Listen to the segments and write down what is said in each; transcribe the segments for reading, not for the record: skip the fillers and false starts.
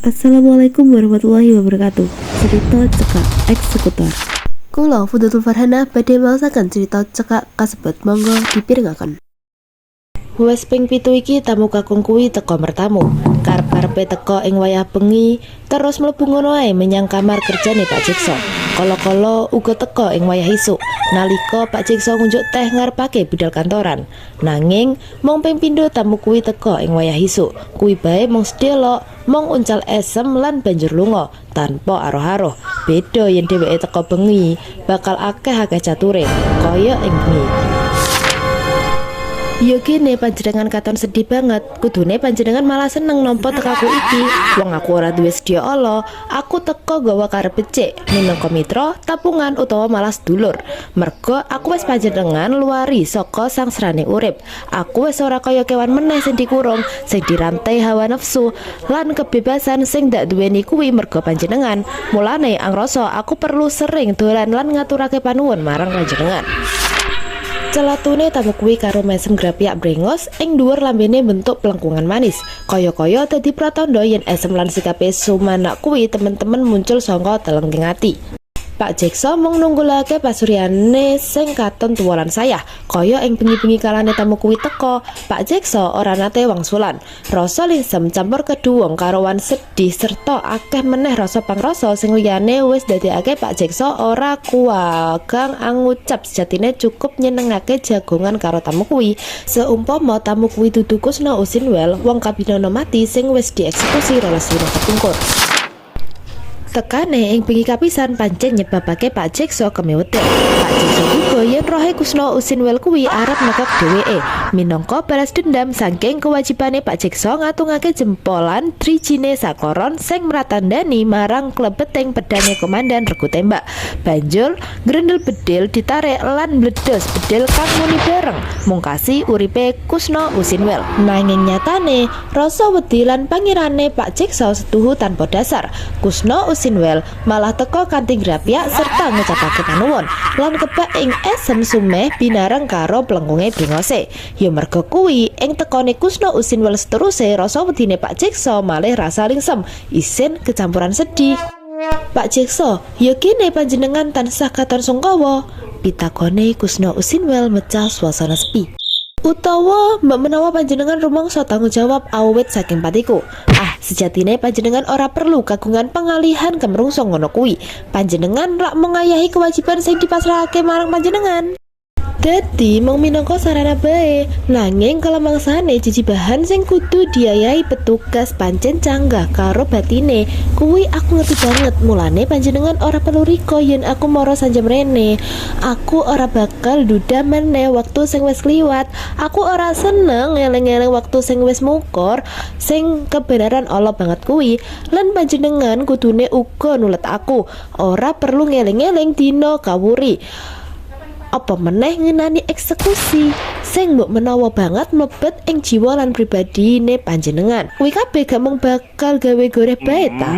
Assalamualaikum warahmatullahi wabarakatuh. Cerita cekak eksekutor. Kula Fudatul Farhana badhe maosaken cerita cekak kasebut, monggo dipirengaken. Wes ping 7 iki tamu kakung kuwi teka mertamu. Karep-karepe teka ing wayah bengi, terus mlebu ngono ae menyang kamar kerjane Pak Jekso. Kala-kala uga teka ing wayah isuk, nalika Pak Jekso ngunjuk teh ngarepake budal kantoran. Nanging mung ping pindho tamu kuwi teka ing wayah isuk, kuwi bae mung sedelok, mung uncal esem lan banjur lunga tanpa aroh-aroh. Beda yen dheweke teka bengi, bakal akeh-akeh cature, kaya ing bengi. Yo kene panjenengan katon sedih banget. Kudune panjenengan malah seneng nampa tekaku iki. Wong aku ora duwe sedya ala, aku teka gawa karep becik, minangka mitra, tapungan utawa malah sedulur. Mergo aku wis panjenengan luari saka sangsrane urip. Aku wis ora kaya kewan meneh sing dikurung, sing dirantai hawa nafsu lan kebebasan sing ndak duweni kuwi mergo panjenengan. Mulane angrasa aku perlu sering dolan lan ngaturake panuwun marang panjenengan. Celatune tamu kuwi karo mesem grapyak brengos ing dhuwur lambene bentuk plengkungan manis. Kaya-kaya dadi pratandha yen esem lan sikape sumanak kuwi temen-temen muncul saka telenging ati. Pak Jekso mung nunggulake pasuryane sing katon tuwa lan sayah. Kaya ing bengi-bengi kalane tamu kuwi teka, Pak Jekso ora nate wangsulan. Rasa lingsem campur keduwung karowan sedih serta akeh meneh rasa pangrasa sing liyane wis ndadekake Pak Jekso ora kuwagang angucap sejatine cukup nyenengake jagongan karo tamu kuwi. Seumpama tamu kuwi dudu Kusno Usinwel, wong kabinana mati sing wis dieksekusi 12 dina kepungkur. Tekane ing bengi kapisan pancen nyebabake Pak Jekso kemeweden. Pak Jekso duga yen rohe Kusno Usinwel kuwi arep nekek dheweke minangka balas dendam saking kewajibane Pak Jekso ngatungake jempolan drijine sakoron sing mratandani marang klebeting pedange komandan regu tembak. Banjur grendel bedil ditarik lan mbledos bedil kang muni bareng mungkasi uripe Kusno Usinwel. Nanging nyatane rasa wedi lan pangirane Pak Jekso setuhu tanpa dasar. Kusno Usinwel malah teka kanthi grapyak serta ngucapake panuwun lan kebak ing esem sumeh binareng karo plengkunge brengose. Ya merga kuwi ing tekone Kusno Usinwel seteruse rasa wedine Pak Jekso malih rasa lingsem, isin kecampuran sedih. Pak Jekso, ya kene panjenengan tansah katon sungkawa. Pitakone Kusno Usinwel mecah suasana sepi. Utawa mbok menawa panjenengan rumangsa tanggung jawab awit saking patiku. Ah, sejatine panjenengan ora perlu kagungan pengalihan kemrungsung ngono kuwi. Panjenengan rak mengayahi kewajiban sing dipasrahake marang panjenengan. Dadi mung minangka sarana bae, nanging kelemangsane jijibahan sing kudu diayahi petugas pancen canggah karo batine. Kuwi aku ngerti banget, mulane panjenengan ora perlu riko yen aku mara sanjam rene. Aku ora bakal duda meneh waktu sing wis kliwat. Aku ora seneng ngeleng-ngeleng waktu sing wis mungkur, sing kebenaran ala banget kuwi. Lan panjenengan kudune uga nulet aku, ora perlu ngeling-eling dina kawuri. Apa meneh ngenani eksekusi sing mbok menawa banget mlebet ing jiwa lan pribadine panjenengan. Kuwi kabeh gak mung bakal gawe goreh bae ta?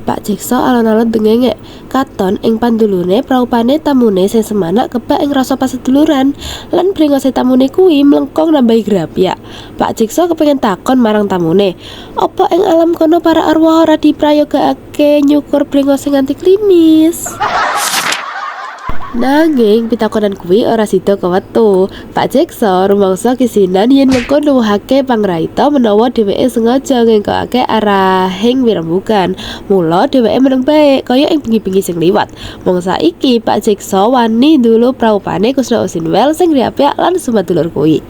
Pak Jekso alon-alon dengengek. Katon ing pandulune praupane tamune sing semanak kebak ing rasa paseduluran lan brengose tamune kuwi mlengkong nambahi grapyak. Pak Jekso kepengen takon marang tamune, apa ing alam kono para arwah ora diprayogakake nyukur brengose nganti klimis? Nanging pitakonan kuwi ora sida kewetu. Pak Jekso rumangsa kisinan yen mengko nuwuhake pangraita menawa dheweke sengaja ngengkokake arahing wirembugan. Mula dheweke meneng bae kaya ing bengi-bengi sing liwat. Mung saiki Pak Jekso wani ndulu praupane Kusno Usinwel sing grapyak lan sumadulur kuwi.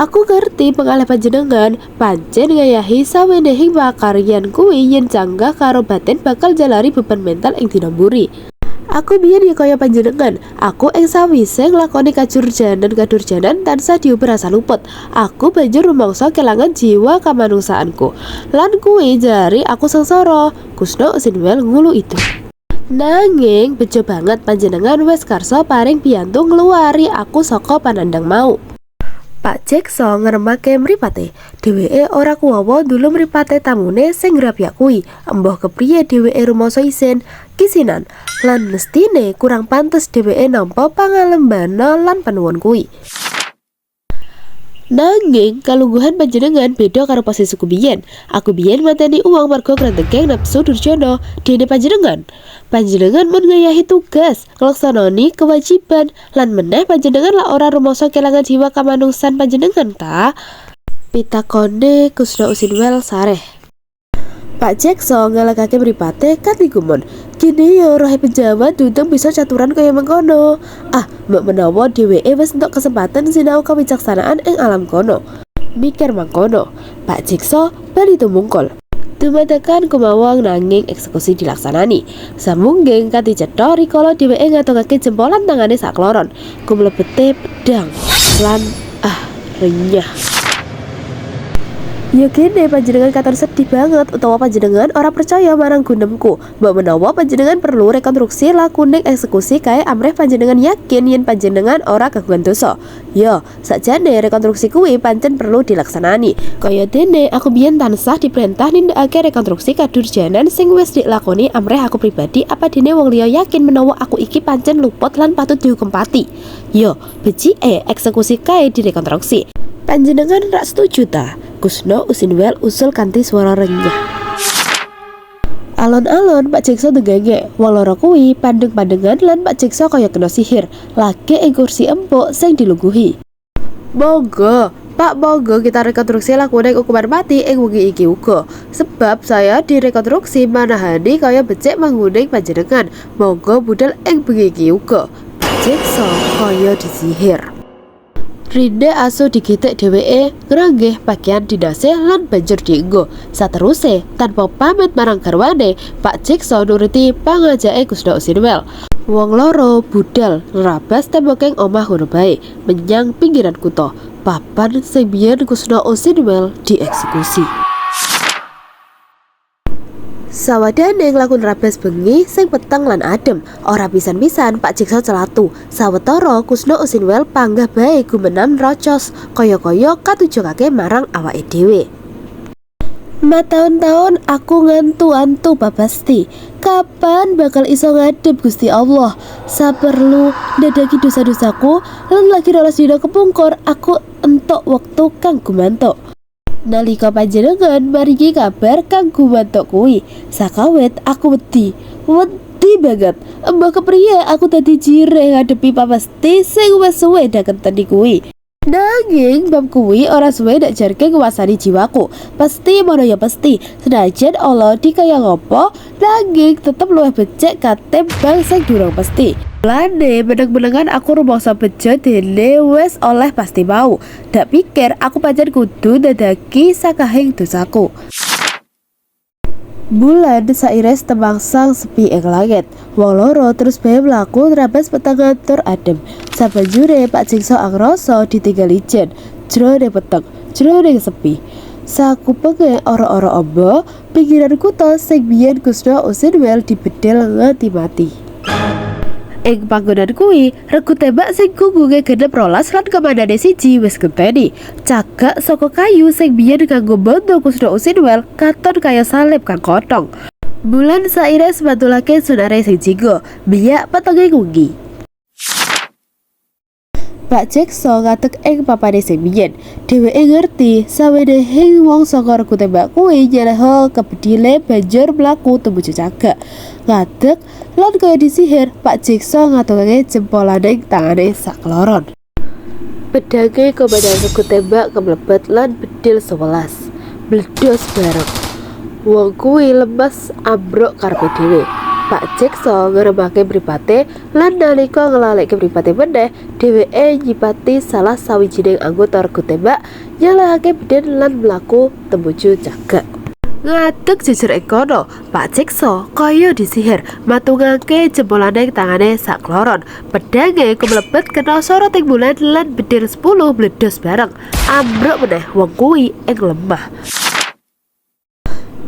Aku ngerti pengalih panjenengan, pancen ngayahi sawenehing pakaryan kuwi yen canggah karo batin bakal jalari beban mental ing dina mburi. Aku biyen ya kaya panjenengan. Aku ing sawise nglakoni kajurjanan-kadurjanan tansah diuber rasa luput. Aku banjur rumangsa kelangan jiwa kamanungsaanku. Lan kuwi jari aku sengsara. Kusno Usinwel ngulu itu. Nanging bejo banget panjenengan wis karsa paring piyantu ngluwari aku saka panandhang mau. Pak Jekso ngremake mripate. Dheweke ora kuwawa ndulu mripate tamune sing grapyak kuwi. Emboh kepriye dheweke rumangsa isin, kisinan, lan mestine kurang pantes dheweke nampa pangalembana lan panuwun kuwi. Nanging kalungguhan panjenengan beda karo posisiku biyen. Aku biyen mateni uwong mergo krentegeng nepsu durjana. Dene panjenengan, panjenengan mun ngayahi tugas, nglaksanani kewajiban, lan meneh panjenengan lak ora rumangsa kelangan jiwa kamanungsan panjenengan ta? Pitakone Kusno Usinwel sareh. Pak Jekso ngelekake mripate kanthi gumun. Kene yo rohe penjawa dudung bisa caturan kaya mengkono. Ah, mbok menawa dheweke wis entuk kesempatan sinau kawicaksanaan ing alam kono. Mikir mangkono, Pak Jekso bali tumungkul. Dumadakan kumawong nanging eksekusi dilaksanani. Samungging kanthi cetha rikala dheweke ngatungake jempolan tangane sakloron. Kumlebete pedhang lan ah renyah. Ya gene panjenengan katon sedih banget utawa panjenengan ora percaya marang gunemku. Mbok menawa panjenengan perlu rekonstruksi lakuning eksekusi kae amrih panjenengan yakin yen panjenengan ora kagungan dosa. Ya, sakjane rekonstruksi kuwi pancen perlu dilaksanani. Kaya dene aku biyen tansah diperintah nindakake rekonstruksi kadurjanan sing wis dilakoni amrih aku pribadi apa dene wong liya yakin menawa aku iki pancen luput lan patut dihukum pati. Ya, becike eksekusi kae direkonstruksi. Panjenengan rak setuju ta? Kusno Usinwel usul kanthi swara renyah. Alon-alon Pak Jekso ndengenge, wong loro kuwi pandeng-pandengan lan Pak Jekso kaya kena sihir, lagi ing kursi empuk sing dilungguhi. Monggo, Pak, monggo kita rekonstruksi lakune hukuman mati ing wengi iki uga. Sebab saya direkonstruksi manahani kaya becik mangguning panjenengan. Monggo budal ing bengi iki uga. Pak Jekso kaya disihir. Rinde asu digitik dheweke ngranggeh pakaian dinase lan banjur dienggo. Sateruse tanpa pamit marang garwane, Pak Jekso nuruti pangajake Kusno Usinwel. Wong loro budal nrabas temboking omah ngono bae menyang pinggiran kutha, papan sing biyen Kusno Usinwel dieksekusi. Sawadane nglakon rabas bengi sing peteng lan adem, ora pisan-pisan Pak Jekso celatu. Sawetara Kusno Usinwel panggah bae gumenam nrocos, kaya-kaya katujokake marang awake dhewe. Mataun-taun aku ngantu-antu papasti. Kapan bakal iso ngadep Gusti Allah? Saperlu ndadaki dosa-dosaku lan lagi 12 dina kepungkur aku entuk wektu kang gumantuk. Nalika panjenengan maringi kabar kang gumantuk kuwi, sakawit aku wedi, wedi banget. Embah kepriye aku dadi jirih ngadepi papasti sing wis suwe dakenteni kuwi. Nanging bab kuwi ora suwe dak jarke nguwasani jiwaku. Pasti mono ya pasti, senajan Allah di kaya ngopo, nanging tetep luwih becik katimbang sing durung pasti. Lane meneng-menengan aku rumangsa bejo dene wis oleh pasti mau. Dak pikir aku pancen kudu ndadaki sakahing dosaku. Bulan saires temangsang sepi ing langit. Wong loro terus bae mlaku nrabas petengan tur adem. Sabanjure Pak Jekso angrasa ditinggal ijen, jroning peteng, jroning sepi. Sakupenge ora-ora amba, pinggiran kutha sing biyen Kusno Usinwel dibedhel nganti mati. Ing panggonan kuwi, regu tembak sing gunggunge 16 lan komandane 1 wis ngenteni. Cagak saka kayu sing biyen kanggo bondo Kusno Usinwel katon kaya salib kang kotong. Bulan saires mantulake sunare sing jingga, biyak petenge wengi. Pak Jekso ngadeg ing papane sing biyen. Dheweke ngerti sawenehing wong saka regu tembak kuwi nyeleha kebedhile banjur mlaku tumuju cagak. Ngadeg lan kaya disihir, Pak Jekso ngatungake jempolaning tangane sakloron. Pedhange komandan regu tembak kemlebet lan bedhil 11 mbledos bareng. Wong kuwi lemes ambruk karepe dhewe. Pak Jekso ngeremake mripate lan nalika nglalekke mripate meneh, dheweke nyipati salah sawijining anggota regu tembak nyelehake bedhil lan mlaku tumuju cagak. Ngadeg jejer ing kono, Pak Jekso kaya disihir matungake jempolaning tangane sakloron. Pedhange kemlebet kena soroting bulan lan bedhil 10 mbledos bareng. Ambruk meneh wong kuwi ing lemah.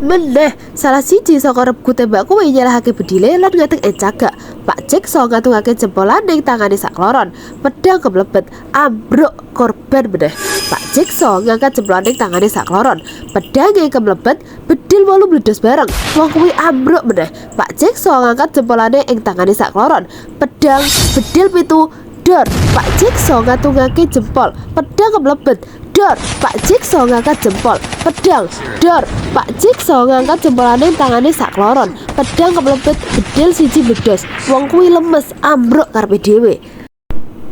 Meneh, salah siji saka regu tembak kuwi nyelehake bedhile lan ngadeg ing cagak. Pak Jekso ngatungake jempolaning tangane sakloron. Pedhang kemlebet, ambruk korban meneh. Pak Jekso ngangkat jempolaning tangane sakloron. Pedhange kemlebet, bedhil 8 mbledos bareng. Wong kuwi ambruk meneh. Pak Jekso ngangkat jempolane ing tangane sakloron. Pedhang, bedhil 7, dor. Pak Jekso ngatungake jempol, pedhang kemlebet, Dor, Pak Jekso ngangkat jempol, pedang. Dor, Pak Jekso ngangkat jempolane tangane sakloron. Pedang kemlebet, bedil siji bledos. Wong kuwi lemes, ambruk karepe dhewe.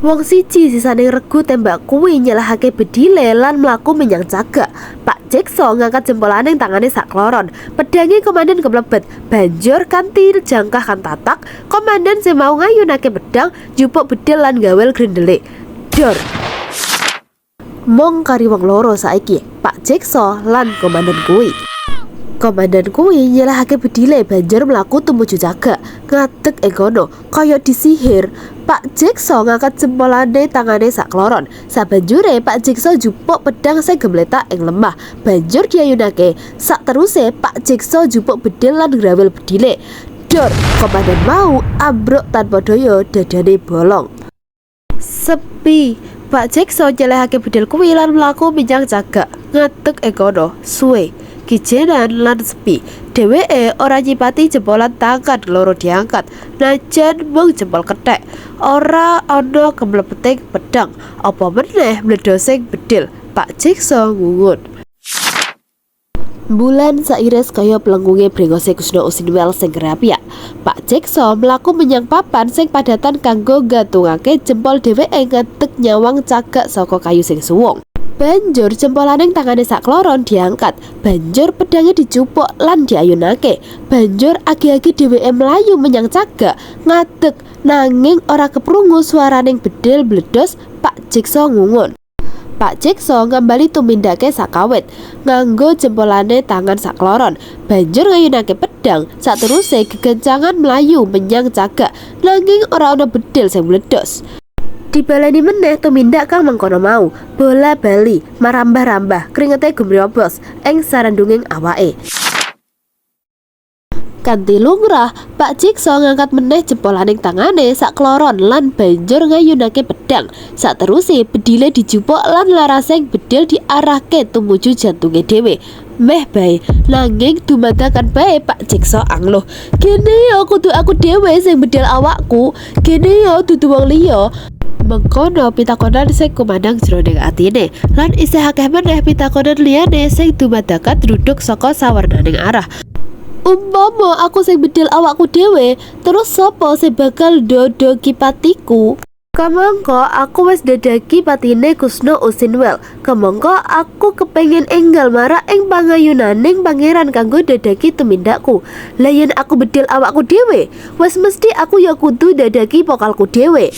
Wong siji sisane regu tembak kuwi nyelehake bedile lan mlaku menyang cagak. Pak Jekso ngangkat jempolane tangane sakloron. Pedange komandan kemlebet. Banjur kanthi jangkah kang tatak, komandan sing mau ngayunake pedang, jupuk bedil lan gawel grendele. Dor. Mong kari wong loro saiki, Pak Jekso lan komandan kuwi. Komandan kuwi nyelehake bedile banjur mlaku tumuju cagak, ngadeg ing kono kaya disihir. Pak Jekso ngangkat jempolane tangane sakloron. Sabanjure Pak Jekso jupuk pedang sing gemletak ing lemah, banjur diayunake. Sakteruse Pak Jekso jupuk bedil lan grawel bedile. Dor, komandan mau ambruk tanpa daya, dadane bolong. Sepi. Pak Jekso nyelehake bedil kuwi lan mlaku menyang cagak, ngadeg ing kono, suwe. Kijenan lan sepi. Dheweke ora nyipati jempolan tangan loro diangkat, najan mung jempol kethek. Ora ana kemlebeting pedang, apa meneh mledosing bedil. Pak Jekso ngungun. Bulan saires kaya plengkunge brengose Kusno Usinwel sing krapyak. Pak Jekso mlaku menyang papan sing padatan kanggo gantungake jempol. Dheweke ngadeg nyawang cagak saka kayu sing suwung. Banjur jempolaning tangane sakloron diangkat, banjur pedange dicupuk lan diayunake. Banjur agi-agi dheweke mlayu menyang cagak, ngadeg, nanging ora keprungu swaraning bedil bledos. Pak Jekso ngungun. Pak Jekso ngambali tumindake sakawit nganggo jempolane tangan sakloron, banjur ngayunake pedang. Sateruse gegencangan mlayu menyang cagak, nanging ora ana bedil sing mledos. Dibaleni meneh tumindak kang mengkono mau, bola bali, marambah-rambah, kringete gumrobos ing sarandunging awake. Kanthi lumrah, Pak Jekso ngangkat meneh jempolaning tangane sakloron lan banjur ngayunake pedang. Sateruse bedile dijupuk lan larasing bedil diarahke tumuju jantunge dhewe. Meh bae, nanging dumadakan bae Pak Jekso angluh. "Gene yo kudu aku dhewe sing bedil awakku, gene yo dudu wong liya." Mengkono pitakonan sing kumandhang jroning atine, lan isih akeh meneh pitakonan liyane sing dumadakan ndruduk saka sawernaning arah. Umpama aku sing bedil awakku dhewe, terus sapa sing bakal ndadhaki patiku? Kamangka aku wis ndadhaki patine Kusno Usinwel. Kamangka aku kepengin enggal marak ing pangayunaning pangeran kanggo ndadhaki tumindakku. Lah, yen aku bedil awakku dhewe, wis mesti aku ya kudu ndadhaki pokalku dhewe.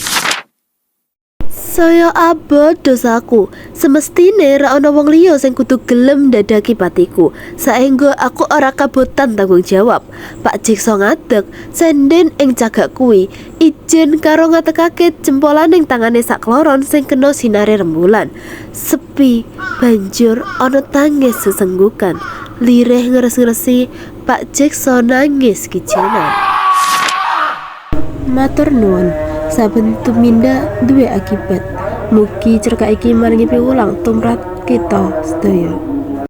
Saya abot dosaku. Semestine ra ana wong liya sing kudu gelem ndadhaki patiku. Saengga aku ora kabotan tanggung jawab. Pak Jekso ngadeg senden ing cagak kuwi, ijen karo ngatekake jempolaning tangane sakloron sing kena sinare rembulan. Sepi, banjur ana tangis sesenggukan. Lirih ngres-ngresi, Pak Jekso nangis kijenan. Matur nuwun. Saben tumindak duwe akibat. Mugi cerkak iki maringi piwulang tumrap kita sedaya.